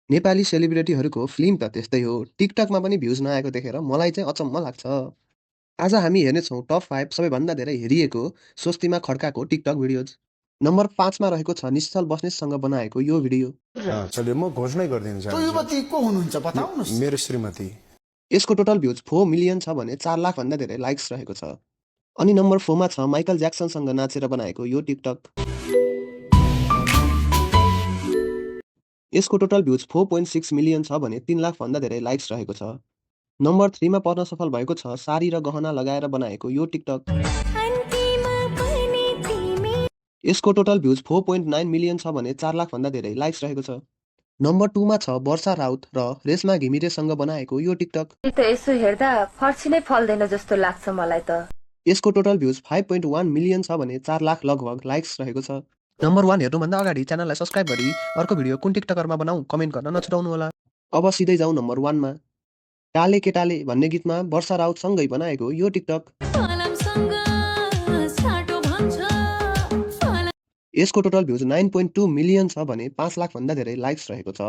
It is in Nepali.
नेपाली सेलिब्रिटीहरूको फिल्म त त्यस्तै हो। टिकटकमा पनि भ्युज नआएको देखेर मलाई चाहिँ अचम्म लाग्छ। आज हामी हेर्नेछौँ टप 5 सबैभन्दा धेरै हेरिएको स्वस्तिमा खड्काको टिकटक भिडियोज। नम्बर 5 मा रहेको छ निश्चल बस्नेतसँग बनाएको यो भिडियो। चलिए म घोषणा गरिदिन त्यो चाहन्छु। युवती को हुनुहुन्छ बताउनुहोस्। मेरो श्रीमती। यसको टोटल भ्युज 4 मिलियन छ भने 4 लाख भन्दा धेरै लाइक्स रहेको छ। अनि नम्बर 4 मा छ माइकल ज्याक्सनसँग नाचेर बनाएको यो टिकटक। यसको टोटल भ्युज 4.6 मिलियन छ भने 3 लाख भन्दा धेरै लाइक्स रहेको छ। नम्बर 3 मा पर्न सफल भएको छ साडी र गहना लगाएर बनाएको यो टिकटक। यसको टोटल भ्युज 4.9 मिलियन छ भने 4 लाख भन्दा धेरै लाइक्स रहेको छ। नम्बर 2 मा छ वर्षा राउत र रेशमा घिमिरेसँग बनाएको यो टिकटक। त यसो हेर्दा फर्सी नै फल्दैन जस्तो लाग्छ मलाई त। यसको टोटल भ्युज 5.1 मिलियन छ भने 4 लाख लगभग लाइक्स रहेको छ। नम्बर 1 हेर्नुभन्दा अगाडि च्यानललाई सब्स्क्राइब गरी अर्को भिडियो कुन टिकटकरमा बनाऊ कमेन्ट गर्न नछुटाउनुहोला। अब सिधै जाउँ नम्बर 1 मा। टाले केटाले भन्ने गीतमा वर्षा राउतसँगै बनाएको यो टिकटक। यसको टोटल भ्युज 9.2 मिलियन छ भने 5 लाख भन्दा धेरै लाइक्स रहेको छ।